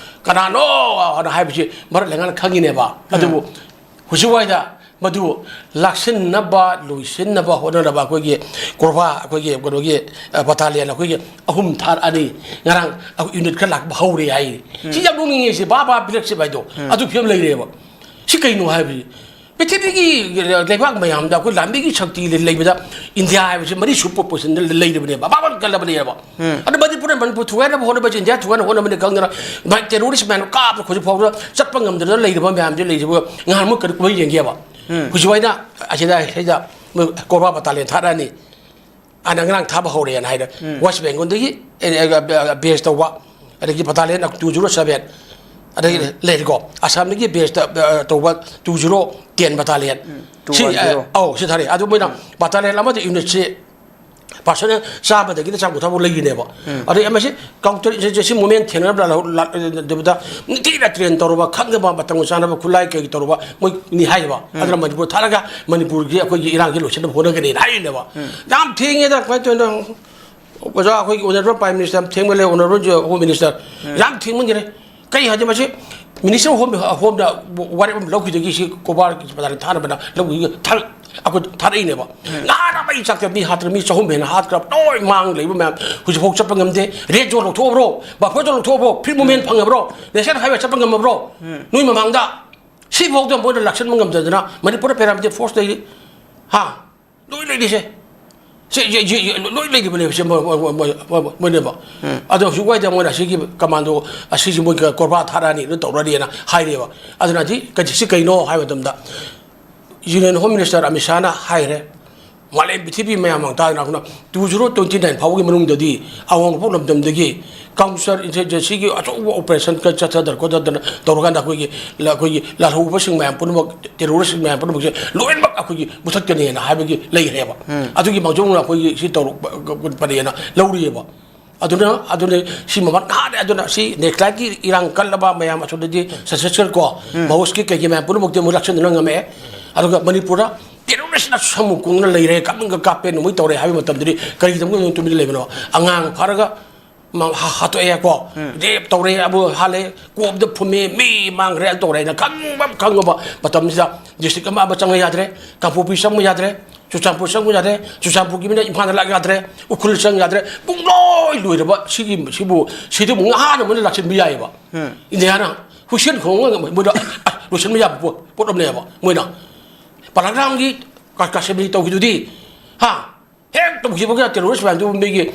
ꯀꯅꯥꯅꯣ ꯍꯥꯏꯅ ꯍꯥꯏꯕꯁꯤ ꯃꯔꯛ ꯂꯩꯉꯥꯛꯅ ꯈꯪꯉꯤꯅꯦꯕ꯫ ꯑꯗꯨꯕꯨ ꯍꯧꯖꯤꯛ ꯋꯥꯏꯗ ꯃꯗꯨ ꯂꯥꯛꯁꯤꯟꯅꯕ, ꯂꯣꯏꯁꯤꯟꯅꯕ ꯍꯣꯠꯅꯅꯕ ꯑꯩꯈꯣꯏꯒꯤ ꯀꯣꯔꯕꯥ, ꯑꯩꯈꯣꯏꯒꯤ ꯀꯩꯅꯣꯒꯤ, ꯑ, ꯕꯇꯥꯂꯤꯌꯟ ꯑꯩꯈꯣꯏꯒꯤ ꯑꯍꯨꯝ ꯊꯥꯔꯛꯑꯅꯤ꯫ ꯉꯔꯥꯡ ꯑꯩꯈꯣꯏ ꯌꯨꯅꯤꯠ ꯈꯔ ꯂꯥꯛꯄ ꯍꯧꯔꯦ ꯍꯥꯏꯔꯤ꯫ ꯁꯤ ꯌꯥꯝ ꯅꯣꯛꯅꯤꯡꯉꯦ꯫ ꯁꯤ ꯕꯥ ꯕꯥ ꯄꯤꯔꯛꯁꯤꯕ ꯍꯥꯏꯗꯣ ꯑꯗꯨ ꯐꯤꯕꯝ ꯂꯩꯔꯦꯕ꯫ ꯁꯤ ꯀꯩꯅꯣ ꯍꯥꯏꯕꯁꯤ ꯄ꯭ꯔꯤꯊꯤꯕꯤꯒꯤ ꯂꯩꯕꯥꯛ ꯃꯌꯥꯝꯗ ꯑꯩꯈꯣꯏ ꯂꯥꯟꯃꯤꯒꯤ ꯁꯛꯇꯤ ꯂꯩꯕꯗ ꯏꯟꯗꯤꯌꯥ ꯍꯥꯏꯕꯁꯤ ꯃꯔꯤ ꯁꯨꯕ ꯄꯣꯖꯤꯁꯟꯗ ꯂꯩꯔꯤꯕꯅꯦꯕ, ꯃꯃꯥꯡ ꯀꯜꯂꯕꯅꯦꯕ꯫ ꯑꯗꯣ ꯃꯅꯤꯄꯨꯔꯅ, ꯃꯅꯤꯄꯨꯔ ꯊꯨꯒꯥꯏꯅꯕ ꯍꯣꯠꯅꯕꯁꯦ, ꯏꯟꯗꯤꯌꯥ ꯊꯨꯒꯥꯏꯅꯕ ꯍꯣꯠꯅꯕꯅꯤ ꯈꯪꯗꯅ ꯃꯥꯏ ꯇꯦꯔꯣꯔꯤꯁ ꯃꯌꯥꯝ ꯀꯥꯞꯄ ꯍꯧꯖꯤꯛ ꯐꯥꯎꯗ ꯆꯠꯄ ꯉꯝꯗꯅ ꯂꯩꯔꯤꯕ ꯃꯌꯥꯝꯁꯦ, ꯂꯩꯔꯤꯕ ꯉꯍꯥꯟꯃꯨꯛ ꯀꯔꯤ ꯀꯨꯝꯍꯩ ꯌꯦꯡꯒꯦꯕ? ꯍꯧꯖꯤꯛ ꯍꯥꯏꯅ ꯑꯁꯤꯗ, ꯁꯤꯗ ꯃꯣꯏ ꯀꯣꯔꯕꯥ ꯕꯇꯥꯂꯤꯌꯟ ꯊꯥꯔꯛꯑꯅꯤ꯫ ꯑꯅ ꯉꯔꯥꯡ ꯊꯥꯕ ꯍꯧꯔꯦꯅ ꯍꯥꯏꯔꯦ꯫ ꯋꯦꯁ ꯕꯦꯡꯒꯣꯜꯗꯒꯤ, ꯑꯦ, ꯑꯦ, ꯕꯦ-, ꯕꯦꯁ ꯇꯧꯕ, ꯑꯗꯒꯤ ꯕꯇꯥꯂꯤꯌꯟ ꯇꯨ ꯖꯤꯔꯣ ꯁꯕꯦꯟ, ꯑꯗꯒꯤ ꯂꯩꯔꯤꯀꯣ, ꯑꯁꯥꯝꯗꯒꯤ ꯕꯦꯁ ꯇ-, ꯑ, ꯇꯧꯕ ꯇꯨ ꯖꯤꯔꯣ ꯇꯦꯟ ꯕꯇꯥꯂꯤꯌꯟ꯫ ꯁꯤ, ꯑ, ꯇꯨ ꯋꯥꯟ ꯖꯤꯔꯣ꯫ ꯑꯧ, ꯁꯤ ꯊꯥꯔꯛꯑꯦ꯫ ꯑꯗꯨ ꯃꯣꯏꯅ ꯕꯇꯥꯂꯤꯌꯟ ꯑꯃꯗ ꯌꯨꯅꯤꯠꯁꯤ ꯄꯥꯔꯁꯟ ꯆꯥꯝꯃꯗꯒꯤꯅ ꯆꯥꯝꯃ ꯀꯨꯟꯊ꯭ꯔꯥ ꯐꯥꯎ ꯂꯩꯔꯤꯅꯦꯕ꯫ ꯑꯗꯩ ꯑꯃꯁꯤ ꯀꯥꯎꯟꯇꯔ ꯏꯟꯁꯔꯖꯦꯟꯁꯤ ꯃꯨꯚꯃꯦꯟ ꯊꯦꯡꯅꯅꯕ ꯂꯥ-, ꯂꯥ-, ꯂꯥ-, ꯅꯤꯡꯊꯤꯅ ꯇ꯭ꯔꯦꯟ ꯇꯧꯔꯕ, ꯈꯪꯅꯕ, ꯃꯇꯝ ꯆꯥꯅꯕ ꯈꯨꯠꯂꯥꯏ ꯀꯩ ꯇꯧꯔꯕ ꯃꯣꯏꯅꯤ ꯍꯥꯏꯌꯦꯕ꯫ ꯑꯗꯨꯅ ꯃꯅꯤꯄꯨꯔ ꯊꯥꯔꯒ ꯃꯅꯤꯄꯨꯔꯒꯤ ꯑꯩꯈꯣꯏꯒꯤ ꯏꯔꯥꯡꯁꯤ ꯂꯣꯏꯁꯤꯟꯅꯕ ꯍꯣꯠꯅꯒꯅꯤꯅ ꯍꯥꯏꯔꯤꯅꯦꯕ꯫ ꯌꯥꯝ ꯊꯦꯡꯉꯦꯗ, ꯀꯃꯥꯏꯅ ꯇꯧꯔꯤꯅꯣ? ꯑꯣꯖꯥ, ꯑꯩꯈꯣꯏꯒꯤ ꯑꯣꯅꯔꯦꯕꯜ ꯄ꯭ꯔꯥꯏꯝ ꯃꯤꯅꯤꯁꯇꯔ ꯌꯥꯝ ꯊꯦꯡꯃꯜꯂꯦ, ꯑꯣꯅꯔꯦꯕꯜ ꯍꯣꯝ ꯃꯤꯅꯤꯁꯇꯔ, ꯌꯥꯝ ꯊꯦꯡꯃꯟꯈꯔꯦ꯫ ꯀꯩ ꯍꯥꯏꯗꯤ ꯃꯁꯤ ꯃꯤꯅꯤꯁꯇꯔ ꯑꯣꯐ ꯍꯣꯝ, ꯍꯣꯝꯅ ꯋꯥꯔꯦꯞ ꯑꯃ ꯂꯧꯈꯤꯗꯒꯤ ꯁꯤ ꯀꯣꯕꯥꯔ ꯄ꯭ꯔꯙꯥꯟ ꯊꯥꯅꯕꯅ ꯂꯧꯈꯤꯗ ꯊꯥꯔꯛ-, ꯑꯩꯈꯣꯏ ꯊꯥꯔꯛꯏꯅꯦꯕ꯫ ꯉꯥꯅ ꯃꯩ ꯆꯥꯛꯇ ꯃꯤ ꯍꯥꯠꯇ꯭ꯔ ꯃꯤ ꯆꯍꯨꯝ ꯍꯦꯟꯅ ꯍꯥꯠꯈ꯭ꯔꯕ, ꯂꯣꯏ ꯃꯥꯡ ꯂꯩꯕ ꯃꯌꯥꯝ ꯍꯧꯖꯤꯛꯐꯥꯎ ꯆꯠꯄ ꯉꯝꯗꯦ꯫ ꯔꯦꯗ ꯖꯣꯟ ꯂꯧꯊꯣꯛꯑꯕ꯭ꯔꯣ? ꯕꯐꯔ ꯖꯣꯟ ꯂꯧꯊꯣꯛꯑꯕ꯭ꯔꯣ? ꯐ꯭ꯔꯤ ꯃꯨꯚꯃꯦꯟ ꯐꯪꯉꯕ꯭ꯔꯣ? ꯅꯦꯁꯅꯦꯜ ꯍꯥꯏꯋꯦ ꯆꯠꯄ ꯉꯝꯃꯕ꯭ꯔꯣ? ꯅꯣꯏ ꯃꯃꯥꯡꯗ ꯁꯤꯐꯥꯎꯗ ꯃꯣꯏꯅ ꯂꯥꯛꯁꯤꯟꯕ ꯉꯝꯗꯗꯅ ꯃꯅꯤꯄꯨꯔꯗ ꯄꯦꯔꯥꯃꯤꯂꯤꯇꯔꯤ ꯐꯣꯔꯁ ꯂꯩꯔꯤ꯫ ꯍꯥ? ꯂꯣꯏ ꯂꯩꯔꯤꯁꯦ꯫ ꯁꯦ, ꯌꯦ-, ꯌꯦ-, ꯌꯦ-, ꯂꯣꯏ ꯂꯩꯔꯤꯕꯅꯦꯕ ꯁꯦ, ꯃꯣꯏ, ꯃꯣꯏ, ꯃꯣꯏ, ꯃꯣꯏ, ꯃꯣꯏ, ꯃꯣꯏꯅꯦꯕ꯫ ꯑꯗꯣ ꯍꯧꯖꯤꯛ ꯋꯥꯏꯗ ꯃꯣꯏꯅ ꯑꯁꯤꯒꯤ ꯀꯃꯥꯟꯗꯣ, ꯑꯁꯤꯁꯤ ꯃꯣꯏ ꯀꯣꯔꯕꯥ ꯊꯥꯔꯛꯑꯅꯤ, ꯑꯗꯨ ꯇꯧꯔꯅꯤꯅ ꯍꯥꯏꯔꯦꯕ꯫ ꯑꯗꯨꯅꯗꯤ ꯀ-, ꯁꯤ ꯀꯩꯅꯣ ꯍꯥꯏꯕ ꯃꯇꯝꯗ, ꯌꯨꯅꯤꯌꯟ ꯍꯣꯝ ꯃꯤꯅꯤꯁꯇꯔ ꯑꯃꯤꯠ ꯁꯥꯍꯅ ꯍꯥꯏꯔꯦ, ꯃꯥꯂꯦꯝ ꯄ꯭ꯔꯤꯊꯤꯕꯤ ꯃꯌꯥꯝ ꯃꯥꯡ ꯇꯥꯗꯅ ꯑꯩꯈꯣꯏꯅ ꯇꯨ ꯖꯤꯔꯣ ꯇ꯭ꯋꯦꯟꯇꯤ ꯅꯥꯏꯟ ꯐꯥꯎꯕꯒꯤ ꯃꯅꯨꯡꯗꯗꯤ ꯑꯋꯥꯡ ꯅꯣꯡꯄꯣꯛ ꯂꯝꯗꯝꯗꯒꯤ ꯀꯥꯎꯟꯇꯔ ꯏꯟꯁꯔꯖꯦꯟꯁꯤꯒꯤ ꯑꯆꯧꯕ ꯑꯣꯄꯔꯦꯁꯟ ꯈꯔ ꯆꯠꯊꯗꯅ ꯈꯣꯠꯊꯗꯅ ꯇꯧꯔꯀꯥꯟꯗ ꯑꯩꯈꯣꯏꯒꯤ ꯂ-, ꯑꯩꯈꯣꯏꯒꯤ ꯂꯥꯜꯍꯧꯕꯁꯤꯡ ꯃꯌꯥꯝ ꯄꯨꯝꯅꯃꯛ, ꯇꯦꯔꯣꯔꯤꯁ ꯃꯌꯥꯝ ꯄꯨꯝꯅꯃꯛꯁꯦ ꯂꯣꯏꯅꯃꯛ ꯑꯩꯈꯣꯏꯒꯤ ꯃꯨꯊꯠꯀꯅꯤꯅ ꯍꯥꯏꯕꯒꯤ ꯂꯩꯈ꯭ꯔꯦꯕ꯫ ꯑꯗꯨꯒꯤ ꯃꯥꯡꯖꯧꯅꯅ ꯑꯩꯈꯣꯏꯒꯤ ꯁꯤ ꯇꯧꯔꯛꯄꯅꯦꯅ ꯂꯧꯔꯤꯑꯕ꯫ ꯑꯗꯨꯅ, ꯑꯗꯨꯅ ꯁꯤ ꯃꯃꯜ ꯅꯍꯥꯟ ꯑꯗꯨꯅ ꯁꯤ ꯅꯦꯛꯁꯂꯥꯏꯠꯀꯤ ꯏꯔꯥꯡ ꯀꯜꯂꯕ ꯃꯌꯥꯝ ꯑꯁꯣꯝꯗꯗꯤ ꯁꯟꯁꯦꯁꯀꯔ ꯀꯣ, ꯃꯍꯣꯁꯀꯤ ꯀꯩꯒꯤ ꯃꯌꯥꯝ ꯄꯨꯝꯅꯃꯛꯇꯤ ꯑꯃꯨꯛ ꯂꯥꯛꯁꯤꯟꯗꯨꯅ ꯉꯝꯃꯛꯑꯦ꯫ ꯑꯗꯨꯒ ꯃꯅꯤꯄꯨꯔꯗ ꯇꯦꯔꯣꯔꯤꯁꯅ ꯁꯃꯨ ꯀꯨꯡꯅ ꯂꯩꯔꯦ, ꯀꯥꯞꯅꯤꯡꯒ ꯀꯥꯞꯄꯦ, ꯅꯣꯡꯃꯩ ꯇꯧꯔꯦ ꯍꯥꯏꯕ ꯃꯇꯝꯗꯗꯤ ꯀꯔꯤꯒꯤꯗꯃꯛꯇ ꯇꯨꯃꯤꯟꯅ ꯂꯩꯕꯅꯣ? ꯑꯉꯥꯡ ꯐꯥꯔꯒ ꯃꯥ ꯍꯥ-, ꯍꯥꯠꯇꯣꯛꯑꯦꯀꯣ, ꯔꯦꯞ ꯇꯧꯔꯦ, ꯑꯃꯨꯛ ꯍꯥꯠꯂꯦ, ꯀꯣꯞꯇ ꯐꯨꯝꯃꯦ, ꯃꯤ ꯃꯥꯡꯈ꯭ꯔꯦ, ꯑꯗꯨ ꯇꯧꯔꯦ ꯍꯥꯏꯅ ꯈꯪꯕ ꯈꯪꯉꯕ ꯃꯇꯝꯁꯤꯗ ꯗꯤꯁꯇ꯭ꯔꯤꯛ ꯑꯃ ꯑꯃ ꯆꯪꯕ ꯌꯥꯗ꯭ꯔꯦ, ꯀꯥꯡꯄꯣꯛꯄꯤ ꯆꯪꯕ ꯌꯥꯗ꯭ꯔꯦ, ꯆꯨꯔꯆꯥꯟꯄꯨꯔ ꯆꯪꯕ ꯌꯥꯗ꯭ꯔꯦ, ꯆꯨꯔꯆꯥꯟꯄꯨꯔꯒꯤ ꯃꯤꯅ ꯏꯝꯐꯥꯜꯗ ꯂꯥꯛ ꯌꯥꯗ꯭ꯔꯦ, ꯎꯈ꯭ꯔꯨꯜ ꯆꯪ ꯌꯥꯗ꯭ꯔꯦ, ꯄꯨꯡꯂꯣꯏ ꯂꯣꯏꯔꯕ ꯁꯤꯒꯤ, ꯁꯤꯕꯨ, ꯁꯤꯗꯕꯨ ꯉꯍꯥꯟꯅ ꯃꯣꯏꯅ ꯂꯥꯛꯁꯤꯟꯕ ꯌꯥꯏꯑꯕ꯫ ꯏꯟꯗꯤꯌꯥꯅ ꯍꯨꯏꯁꯦꯟ ꯈꯣꯡꯉꯒ ꯃꯣꯏꯗ ꯂꯣꯏꯁꯤꯟꯕ ꯌꯥꯕ ꯄꯣꯠ, ꯄꯣꯠ ꯑꯃꯅꯦꯕ꯫ ꯃꯣꯏꯅ ꯄꯔꯥꯒ꯭ꯔꯥꯝꯒꯤ ꯀꯥ-, ꯀꯥꯁꯃꯤꯔ ꯇꯧꯈꯤꯗꯨꯗꯤ, ꯍꯥ? ꯍꯦꯛ ꯇꯧꯈꯤꯕꯒ ꯇꯦꯔꯣꯔꯤꯁ ꯃꯌꯥꯝꯗꯨ ꯃꯤꯒꯤ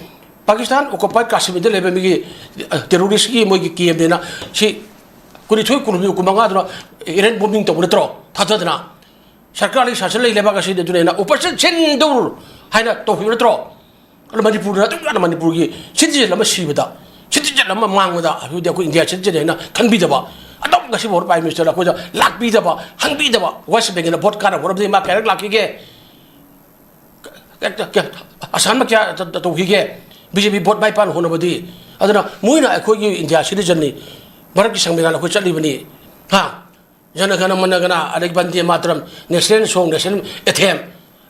ꯄꯥꯀꯤꯁꯇꯥꯟ ꯑꯣꯀꯨꯄꯥꯏꯗ ꯀꯥꯁꯃꯤꯔꯗ ꯂꯩꯕ ꯃꯤꯒꯤ, ꯑ, ꯇꯦꯔꯣꯔꯤꯁꯀꯤ ꯃꯣꯏꯒꯤ ꯀꯦꯝꯅꯦꯅ ꯁꯤ ꯀꯨꯟꯅꯤꯊꯣꯏ, ꯀꯨꯟꯍꯨꯝꯗꯣꯏ, ꯀꯨꯟꯃꯉꯥꯗꯨꯅ ꯑꯦꯔꯦꯟ ꯕꯣꯝꯕꯤꯡ ꯇꯧꯕ ꯅꯠꯇ꯭ꯔꯣ? ꯊꯥꯗꯗꯅ ꯁꯔꯀꯥꯔꯒꯤ ꯁꯥꯁꯟ ꯂꯩ ꯂꯩꯕꯥꯛ ꯑꯁꯤꯗ ꯑꯗꯨꯅꯦꯅ ꯑꯣꯄꯔꯦꯁꯟ ꯁꯤꯟꯗꯧꯔ ꯍꯥꯏꯅ ꯇꯧꯈꯤꯕ ꯅꯠꯇ꯭ꯔꯣ? ꯑꯗꯣ ꯃꯅꯤꯄꯨꯔꯗ ꯑꯗꯨꯝ ꯀꯥꯟꯗ ꯃꯅꯤꯄꯨꯔꯒꯤ ꯁꯤꯇꯤꯖꯦꯟ ꯑꯃ ꯁꯤꯕꯗ, ꯁꯤꯇꯤꯖꯦꯟ ꯑꯃ ꯃꯥꯡꯕꯗ, ꯑꯩꯈꯣꯏꯗꯤ ꯑꯩꯈꯣꯏ ꯏꯟꯗꯤꯌꯥ ꯁꯤꯇꯤꯖꯦꯟ ꯍꯥꯏꯅ ꯈꯟꯕꯤꯗꯕ, ꯑꯗꯨꯝ ꯉꯁꯤꯐꯥꯎ ꯄ꯭ꯔꯥꯏꯝ ꯃꯤꯅꯤꯁꯇꯔꯅ ꯑꯩꯈꯣꯏꯗ ꯂꯥꯛꯄꯤꯗꯕ, ꯍꯪꯕꯤꯗꯕ, ꯋꯦꯁ ꯕꯦꯡꯒꯜꯗ ꯚꯣꯠ ꯀꯥꯟꯅ ꯍꯣꯠꯅꯕꯗꯒꯤ ꯃꯥ ꯀꯌꯥꯔꯛ ꯂꯥꯛꯈꯤꯒꯦ? ꯀ-, ꯀ-, ꯀ-, ꯑꯁꯥꯟꯕ ꯀꯌꯥ ꯇ-, ꯇ-, ꯇꯧꯈꯤꯒꯦ? ꯕꯤ ꯖꯦ ꯄꯤ ꯚꯣꯠ ꯃꯥꯏ ꯄꯥꯛꯅ ꯍꯣꯠꯅꯕꯗꯤ꯫ ꯑꯗꯨꯅ ꯃꯣꯏꯅ ꯑꯩꯈꯣꯏꯒꯤ ꯏꯟꯗꯤꯌꯥ ꯁꯤꯇꯤꯖꯟꯅꯤ, ꯚꯥꯔꯠꯀꯤ ꯁꯪꯕꯤꯙꯥꯟ ꯑꯩꯈꯣꯏ ꯆꯠꯂꯤꯕꯅꯤ, ꯍꯥ? ꯖꯅ ꯒꯅ ꯃꯅ ꯒꯅ, ꯑꯗꯒꯤ ꯕꯟꯗꯦ ꯃꯥꯇꯔꯝ, ꯅꯦꯁꯅꯦꯜ ꯁꯣꯡ, ꯅꯦꯁꯅꯦꯜ ꯑꯦꯊꯦꯝ,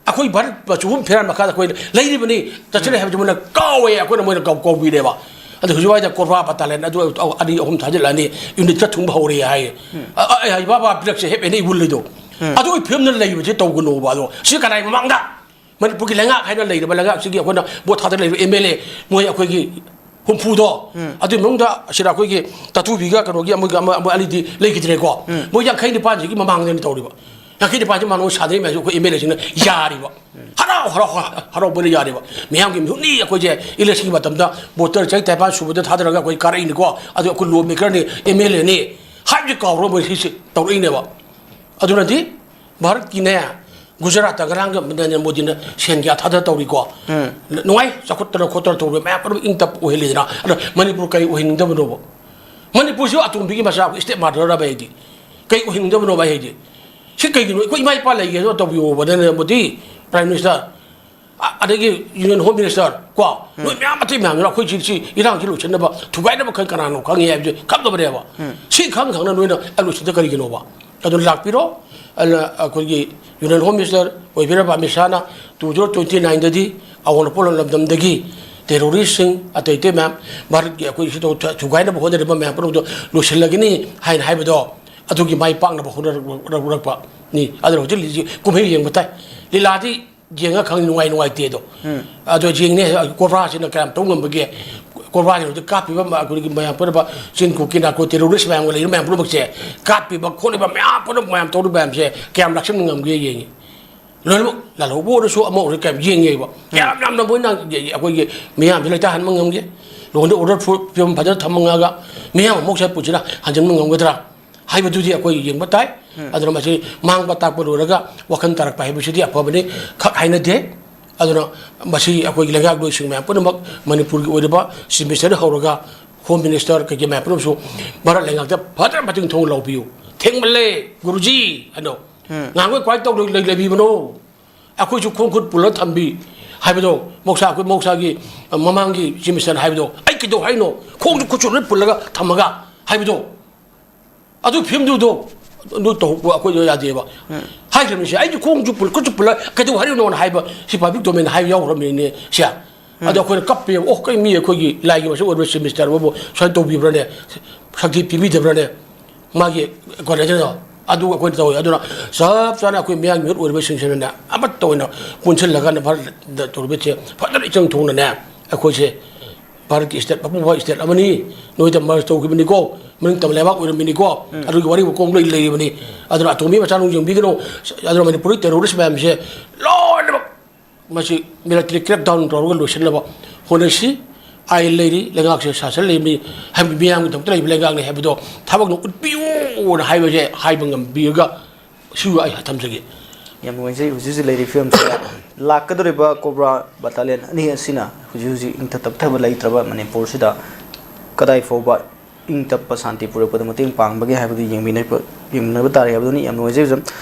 ꯑꯩꯈꯣꯏ ꯚꯥꯔꯠ ꯃꯆꯨ ꯑꯍꯨꯝ ꯐꯤꯔꯥꯟ ꯃꯈꯥꯗ ꯑꯩꯈꯣꯏ ꯂꯩꯔꯤꯕꯅꯤ, ꯆꯠꯆꯔꯦ ꯍꯥꯏꯕꯁꯤ ꯃꯣꯏꯅ ꯀꯥꯎꯋꯦ, ꯑꯩꯈꯣꯏꯅ ꯃꯣꯏꯅ ꯀꯥꯎ-, ꯀꯥꯎꯕꯤꯔꯦꯕ꯫ ꯑꯗꯣ ꯍꯧꯖꯤꯛ ꯋꯥꯏꯗ ꯀꯣꯔꯕꯥ ꯕꯇꯥꯂꯦꯟ ꯑꯗꯨ ꯑꯅꯤ ꯑꯍꯨꯝ ꯊꯥꯖꯤꯜꯂꯛꯑꯅꯤ, ꯌꯨꯅꯤꯠ ꯈꯔ ꯊꯨꯡꯕ ꯍꯧꯔꯦ ꯍꯥꯏꯌꯦ꯫ ꯑ, ꯑ, ꯑꯩ ꯍꯥꯏ, ꯕꯥꯕꯥ ꯄꯤꯔꯛꯁꯦ ꯍꯦꯞ ꯑꯦꯟ ꯏ ꯋꯤꯜ ꯂꯩꯗꯣ꯫ ꯑꯗꯨꯒꯤ ꯐꯤꯕꯝꯗ ꯂꯩꯕꯁꯦ ꯇꯧꯒꯅꯣꯕ꯫ ꯑꯗꯣ ꯁꯤ ꯀꯅꯥꯏ ꯃꯃꯥꯡꯗ? ꯃꯅꯤꯄꯨꯔꯒꯤ ꯂꯩꯉꯥꯛ ꯍꯥꯏꯅ ꯂꯩꯔꯤꯕ ꯂꯩꯉꯥꯛꯁꯤꯒꯤ ꯑꯩꯈꯣꯏꯅ ꯚꯣꯠ ꯊꯥꯗ ꯂꯩꯔꯤꯕ ꯑꯦꯝ ꯑꯦꯜ ꯑꯦ ꯃꯣꯏ ꯑꯩꯈꯣꯏꯒꯤ ꯍꯨꯝꯐꯨꯗꯣ, ꯑꯗꯨꯒꯤ ꯃꯅꯨꯡꯗ ꯁꯤꯗ ꯑꯩꯈꯣꯏꯒꯤ ꯇꯥꯇꯨꯕꯤꯒ ꯀꯩꯅꯣꯒꯤ ꯑꯃꯒ ꯑꯃ, ꯑꯃ ꯑꯅꯤꯗꯤ ꯂꯩꯈꯤꯗ꯭ꯔꯦꯀꯣ꯫ ꯃꯣꯏ ꯌꯥꯡꯈꯩ ꯅꯤꯄꯥꯟꯁꯤꯒꯤ ꯃꯃꯥꯡꯗꯅꯤ ꯇꯧꯔꯤꯕ꯫ ꯌꯥꯡꯈꯩ ꯅꯤꯄꯥꯟꯁꯤ ꯃꯥꯅ ꯁꯥꯟꯅꯔꯤ ꯃꯌꯥꯝꯁꯦ ꯑꯩꯈꯣꯏ ꯑꯦꯝ ꯑꯦꯜ ꯑꯦꯁꯤꯡꯅ ꯌꯥꯔꯤꯕ꯫ ꯍꯔꯥꯎ, ꯍꯔꯥꯎ, ꯍꯔꯥꯎꯕꯅ ꯌꯥꯔꯤꯕ꯫ ꯃꯤꯌꯥꯝꯒꯤ ꯃꯤꯍꯨꯠꯅꯤ ꯑꯩꯈꯣꯏꯁꯦ ꯏꯂꯦꯛꯁꯟꯒꯤ ꯃꯇꯝꯗ ꯚꯣꯇꯔ ꯆꯍꯤ ꯇꯔꯥꯅꯤꯄꯥꯟ ꯁꯨꯕꯗ ꯊꯥꯗꯔꯒ ꯑꯩꯈꯣꯏ ꯀꯥꯔꯛꯏꯅꯤꯀꯣ꯫ ꯑꯗꯨ ꯑꯩꯈꯣꯏ ꯂꯣ ꯃꯦꯀꯔꯅꯤ, ꯑꯦꯝ ꯑꯦꯜ ꯑꯦꯅꯤ ꯍꯥꯏꯕꯁꯦ ꯀꯥꯎꯔꯒ ꯃꯣꯏ ꯁꯤꯁꯦ ꯇꯧꯔꯛꯏꯅꯦꯕ꯫ ꯑꯗꯨꯅꯗꯤ ꯚꯥꯔꯠꯀꯤꯅꯦ, ꯒꯨꯖꯔꯥꯠꯇ ꯉꯔꯥꯡꯒ ꯅꯔꯦꯟꯗ꯭ꯔ ꯃꯣꯗꯤꯅ ꯁꯦꯟ ꯀꯌꯥ ꯊꯥꯗ ꯇꯧꯔꯤꯀꯣ? ꯅꯨꯡꯉꯥꯏ, ꯆꯥꯎꯈꯠꯇꯅ ꯈꯣꯠꯇꯅ ꯇꯧꯔꯤꯕ ꯃꯌꯥꯝ ꯄꯨꯝꯅꯃꯛ ꯏꯪ ꯇꯞꯄ ꯑꯣꯏꯍꯜꯂꯤꯗꯅ꯫ ꯑꯗꯣ ꯃꯅꯤꯄꯨꯔ ꯀꯔꯤ ꯑꯣꯏꯍꯟꯅꯤꯡꯗꯕꯅꯣꯕ? ꯃꯅꯤꯄꯨꯔꯁꯤꯕꯨ ꯑꯇꯣꯝꯕꯤꯒꯤ ꯃꯆꯥ ꯏꯁꯇꯦꯞ ꯃꯥꯗꯔꯔꯕ ꯑꯩꯗꯤ? ꯀꯩ ꯑꯣꯏꯍꯟꯅꯤꯡꯗꯕꯅꯣꯕ ꯑꯩꯗꯤ? ꯁꯤ ꯀꯩꯒꯤꯅꯣ? ꯑꯩꯈꯣꯏ ꯏꯃꯥ ꯏꯄꯥ ꯂꯩꯒꯦ ꯑꯗꯣ ꯇꯧꯕꯤꯌꯣꯕ ꯅꯔꯦꯟꯗ꯭ꯔ ꯃꯣꯗꯤ, ꯄ꯭ꯔꯥꯏꯝ ꯃꯤꯅꯤꯁꯇꯔ꯫ ꯑ-, ꯑꯗꯒꯤ ꯌꯨꯅꯤꯌꯟ ꯍꯣꯝ ꯃꯤꯅꯤꯁꯇꯔ ꯀꯣ, ꯅꯣꯏ ꯃꯌꯥꯝ ꯑꯇꯩ ꯃꯌꯥꯝꯗꯨꯅ ꯑꯩꯈꯣꯏ ꯁꯤ, ꯁꯤ ꯏꯔꯥꯡꯁꯤ ꯂꯣꯏꯁꯤꯟꯅꯕ ꯊꯨꯒꯥꯏꯅꯕ ꯈꯔ ꯀꯅꯥꯅꯣ ꯈꯪꯉꯤ ꯍꯥꯏꯕꯁꯦ ꯈꯪꯗꯕꯅꯦꯕ꯫ ꯁꯤ ꯈꯪ ꯈꯪꯅ ꯅꯣꯏꯅ ꯑꯦꯂꯣꯁꯟꯗ ꯀꯔꯤꯒꯤꯅꯣꯕ? ꯑꯗꯨꯅ ꯂꯥꯛꯄꯤꯔꯣ꯫ ꯑꯗꯨꯅ ꯑꯩꯈꯣꯏꯒꯤ Union Home Minister ꯑꯣꯏꯕꯤꯔꯕ ꯑꯃꯤꯠ ꯁꯥꯍꯅ two thousand twenty nineꯗꯗꯤ ꯑꯋꯥꯡ ꯅꯣꯡꯄꯣꯛ ꯂꯝꯗꯝꯗꯒꯤ terroristꯁꯤꯡ ꯑꯇꯩ ꯑꯇꯩ ꯃꯌꯥꯝ ꯚꯥꯔꯠꯀꯤ ꯑꯩꯈꯣꯏ ꯁꯤꯗ ꯊꯨꯒꯥꯏꯅꯕ ꯍꯣꯠꯅꯔꯤꯕ ꯃꯌꯥꯝ ꯄꯨꯝꯅꯃꯛꯇꯣ ꯂꯣꯏꯁꯤꯜꯂꯒꯅꯤ ꯍꯥꯏꯅ ꯍꯥꯏꯕꯗꯣ ꯑꯗꯨꯒꯤ ꯃꯥꯏ ꯄꯥꯛꯅꯕ ꯍꯣꯠꯅꯔꯛꯄꯅꯤ꯫ ꯑꯗꯨꯅ ꯍꯧꯖꯤꯛ ꯍꯧꯖꯤꯛ ꯀꯨꯝꯍꯩ ꯌꯦꯡꯕ ꯇꯥꯏ꯫ ꯂꯤꯂꯥꯗꯤ ꯌꯦꯡꯉ ꯈꯪꯅꯤ ꯅꯨꯡꯉꯥꯏ ꯅꯨꯡꯉꯥꯏꯇꯦꯗꯣ꯫ ꯑꯗꯣ ꯌꯦꯡꯅꯦ꯫ ꯀꯣꯕ꯭ꯔꯥꯁꯤꯅ ꯀꯌꯥꯝ ꯇꯧ ꯉꯝꯕꯒꯦ? ꯀꯣꯕ꯭ꯔꯥꯁꯤꯅ ꯍꯧꯖꯤꯛ ꯀꯥꯞꯄꯤꯕ ꯃ-, ꯑꯩꯈꯣꯏꯒꯤ ꯃꯌꯥꯝ ꯄꯨꯝꯅꯃꯛ ꯆꯤꯟ ꯀꯨꯀꯤ ꯅꯥꯔꯀꯣ terrorist ꯃꯌꯥꯝꯒ ꯂꯩꯔꯤꯕ ꯃꯌꯥꯝ ꯄꯨꯝꯅꯃꯛꯁꯦ ꯀꯥꯞꯄꯤꯕ ꯈꯣꯠꯂꯤꯕ ꯃꯌꯥꯝ ꯄꯨꯝꯅꯃꯛ ꯃꯌꯥꯝ ꯇꯧꯔꯤꯕ ꯃꯌꯥꯝꯁꯦ ꯀꯌꯥꯝ ꯂꯥꯛꯁꯟꯕ ꯉꯝꯒꯦ ꯌꯦꯡꯉꯤ꯫ ꯂꯣꯏꯅꯃꯛ ꯂꯥꯜꯍꯧꯕ ꯑꯣꯏꯔꯁꯨ ꯑꯃ ꯑꯣꯏꯔꯁꯨ ꯀꯌꯥꯝ ꯌꯦꯡꯉꯦꯕ꯫ ꯀꯌꯥꯝ ꯌꯥꯝꯅ ꯃꯣꯏꯅ ꯑꯩꯈꯣꯏꯒꯤ ꯃꯤꯌꯥꯝꯁꯦ ꯂꯩꯇꯥꯍꯟꯕ ꯉꯝꯒꯦ? ꯂꯣꯟꯗ order ꯐꯨ-, ꯐꯤꯕꯝ ꯐꯖꯅ ꯊꯝꯃꯒ ꯃꯤꯌꯥꯝ ꯑꯃꯨꯛ ꯁꯥꯏ ꯄꯨꯟꯁꯤꯅ ꯍꯟꯖꯤꯟꯕ ꯉꯝꯒꯗ꯭ꯔꯥ ꯍꯥꯏꯕꯗꯨꯗꯤ ꯑꯩꯈꯣꯏ ꯌꯦꯡꯕ ꯇꯥꯏ꯫ ꯑꯗꯨꯅ ꯃꯁꯤ ꯃꯥꯡꯕ ꯇꯥꯛꯄ ꯂꯣꯏꯔꯒ ꯋꯥꯈꯜ ꯇꯥꯔꯛꯄ ꯍꯥꯏꯕꯁꯤꯗꯤ ꯑꯐꯕꯅꯤ ꯈꯛ ꯍꯥꯏꯅꯗꯦ꯫ ꯑꯗꯨꯅ ꯃꯁꯤ ꯑꯩꯈꯣꯏꯒꯤ ꯂꯩꯉꯥꯛꯂꯣꯏꯁꯤꯡ ꯃꯌꯥꯝ ꯄꯨꯝꯅꯃꯛ ꯃꯅꯤꯄꯨꯔꯒꯤ ꯑꯣꯏꯔꯤꯕ Chief Minister ꯍꯧꯔꯒ Home Minister ꯀꯩꯀꯩ ꯃꯌꯥꯝ ꯄꯨꯝꯅꯃꯛꯁꯨ ꯚꯥꯔꯠ ꯂꯩꯉꯥꯛꯇ ꯐꯖꯅ ꯃꯇꯦꯡ ꯊꯣꯡ ꯂꯧꯕꯤꯌꯨ꯫ ꯊꯦꯡꯃꯜꯂꯦ ꯒꯨꯔꯨꯖꯤ ꯍꯥꯏꯅꯣ꯫ ꯉꯥꯡꯕ ꯀꯃꯥꯏꯅ ꯇꯧꯗ ꯂꯩ-, ꯂꯩꯕꯤꯕꯅꯣ? ꯑꯩꯈꯣꯏꯁꯨ ꯈꯣꯡ ꯈꯨꯠ ꯄꯨꯜꯂ ꯊꯝꯕꯤ ꯍꯥꯏꯕꯗꯣ, ꯃꯍꯧꯁꯥ ꯑꯩꯈꯣꯏ ꯃꯍꯧꯁꯥꯒꯤ ꯃꯃꯥꯡꯒꯤ Chief Minister ꯍꯥꯏꯕꯗꯣ, "ꯑꯩ ꯀꯩꯗꯧ ꯍꯥꯏꯅꯣ? ꯈꯣꯡꯁꯨ ꯈꯨꯠꯁꯨ ꯂꯣꯏ ꯄꯨꯜꯂꯒ ꯊꯝꯃꯒ" ꯍꯥꯏꯕꯗꯣ꯫ ꯑꯗꯨ ꯐꯤꯕꯝꯗꯨꯗꯣ ꯑꯗꯨ ꯇꯧ-, ꯑꯩꯈꯣꯏꯗ ꯌꯥꯗꯦꯕ꯫ ꯍꯥꯏꯈ꯭ꯔꯕꯅꯤꯁꯦ, "ꯑꯩꯁꯨ ꯈꯣꯡꯁꯨ ꯄꯨꯜ-, ꯈꯨꯠꯁꯨ ꯄꯨꯜꯂ ꯀꯩꯗꯧ ꯍꯥꯏꯔꯤꯅꯣꯅ" ꯍꯥꯏꯕ ꯁꯤ public domain ꯍꯥꯏꯕ ꯌꯥꯎꯈ꯭ꯔꯕꯅꯤꯅꯦ ꯁꯦ꯫ ꯑꯗꯣ ꯑꯩꯈꯣꯏꯅ ꯀꯞꯄꯦꯕ, "ꯑꯣ, ꯀꯩ ꯃꯤ ꯑꯩꯈꯣꯏꯒꯤ ꯂꯥꯏꯒꯤ ꯃꯁꯛ ꯑꯣꯏꯔꯕ Chief Minister ꯑꯃꯕꯨ ꯁꯨꯃꯥꯏꯅ ꯇꯧꯕꯤꯕ꯭ꯔꯅꯦ? ꯁꯛꯇꯤ ꯄꯤꯕꯤꯗꯕ꯭ꯔꯅꯦ?" ꯃꯥꯒꯤ ꯀꯣꯟꯅꯗꯅ ꯑꯗꯨ ꯑꯩꯈꯣꯏꯅ ꯇꯧꯋꯤ꯫ ꯑꯗꯨꯅ ꯆꯞ ꯆꯥꯅ ꯑꯩꯈꯣꯏ ꯃꯤꯌꯥꯝꯒꯤ ꯃꯤꯍꯨꯠ ꯑꯣꯏꯔꯤꯕꯁꯤꯡꯁꯤꯅꯅꯦ ꯑꯃꯠꯇ ꯑꯣꯏꯅ ꯄꯨꯟꯁꯤꯜꯂꯒ ꯚꯥꯔꯠꯇ ꯇꯧꯔꯤꯕꯁꯦ ꯐꯖꯅ ꯏꯆꯪ ꯊꯣꯛꯅꯅꯦ ꯑꯩꯈꯣꯏꯁꯦ ꯚꯥꯔꯠꯀꯤ state ꯑꯄꯨꯕ state ꯑꯃꯅꯤ, ꯅꯣꯏꯗ merge ꯇꯧꯈꯤꯕꯅꯤꯀꯣ, ꯃꯅꯤꯡ ꯇꯝꯕ ꯂꯩꯕꯥꯛ ꯑꯣꯏꯔꯝꯃꯤꯅꯤꯀꯣ, ꯑꯗꯨꯒꯤ ꯋꯥꯔꯤ ꯃꯈꯣꯡ ꯂꯣꯏ ꯂꯩꯔꯤꯕꯅꯤ꯫ ꯑꯗꯨꯅ ꯑꯇꯣꯝꯕꯤ ꯃꯆꯥꯅꯨꯡ ꯌꯦꯡꯕꯤꯒꯅꯨ꯫ ꯑꯗꯨꯅ ꯃꯅꯤꯄꯨꯔꯒꯤ terrorist ꯃꯌꯥꯝꯁꯦ ꯂꯣꯏꯅꯃꯛ ꯃꯁꯤ military crackdown ꯇꯧꯔꯒ ꯂꯣꯏꯁꯤꯟꯅꯕ ꯍꯣꯠꯅꯁꯤ꯫ ꯑꯥꯏꯟ ꯂꯩꯔꯤ, ꯂꯩꯉꯥꯛꯁꯦ ꯁꯥꯁꯟ ꯂꯩꯕꯅꯤ, ꯍꯥꯏꯕꯗꯤ ꯃꯤꯌꯥꯝꯒꯤꯗꯃꯛꯇ ꯂꯩꯕ ꯂꯩꯉꯥꯛꯅꯤ ꯍꯥꯏꯕꯗꯣ ꯊꯕꯛꯅ ꯎꯠꯄꯤꯌꯨꯅ ꯍꯥꯏꯕꯁꯦ ꯍꯥꯏꯕ ꯉꯝꯕꯤꯔꯒ ꯁꯤꯕꯨ ꯑꯩ ꯊꯝꯖꯒꯦ꯫ ꯌꯥꯝ ꯅꯨꯡꯉꯥꯏꯖꯩ꯫ ꯍꯧꯖꯤꯛ ꯍꯧꯖꯤꯛ ꯂꯩꯔꯤꯕ ꯐꯤꯕꯝꯁꯤꯗ ꯂꯥꯛꯀꯗꯧꯔꯤꯕ ꯀꯣꯕ꯭ꯔꯥ battalion ꯑꯅꯤ ꯑꯁꯤꯅ ꯍꯧꯖꯤꯛ ꯍꯧꯖꯤꯛ ꯏꯪꯊ ꯇꯞꯊꯕ ꯂꯩꯇ꯭ꯔꯕ ꯃꯅꯤꯄꯨꯔꯁꯤꯗ ꯀꯗꯥꯏ ꯐꯥꯎꯕ ꯏꯪ ꯇꯞꯄ ꯁꯥꯟꯇꯤ ꯄꯨꯔꯛꯄꯗ ꯃꯇꯦꯡ ꯄꯥꯡꯕꯒꯦ ꯍꯥꯏꯕꯗꯨ ꯌꯦꯡꯃꯤꯟꯅꯕ, ꯌꯦꯡꯃꯤꯟꯅꯕ ꯇꯥꯔꯦ ꯍꯥꯏꯕꯗꯨꯅꯤ꯫ ꯌꯥꯝ ꯅꯨꯡꯉꯥꯏꯖꯩ ꯑꯣꯖꯥ꯫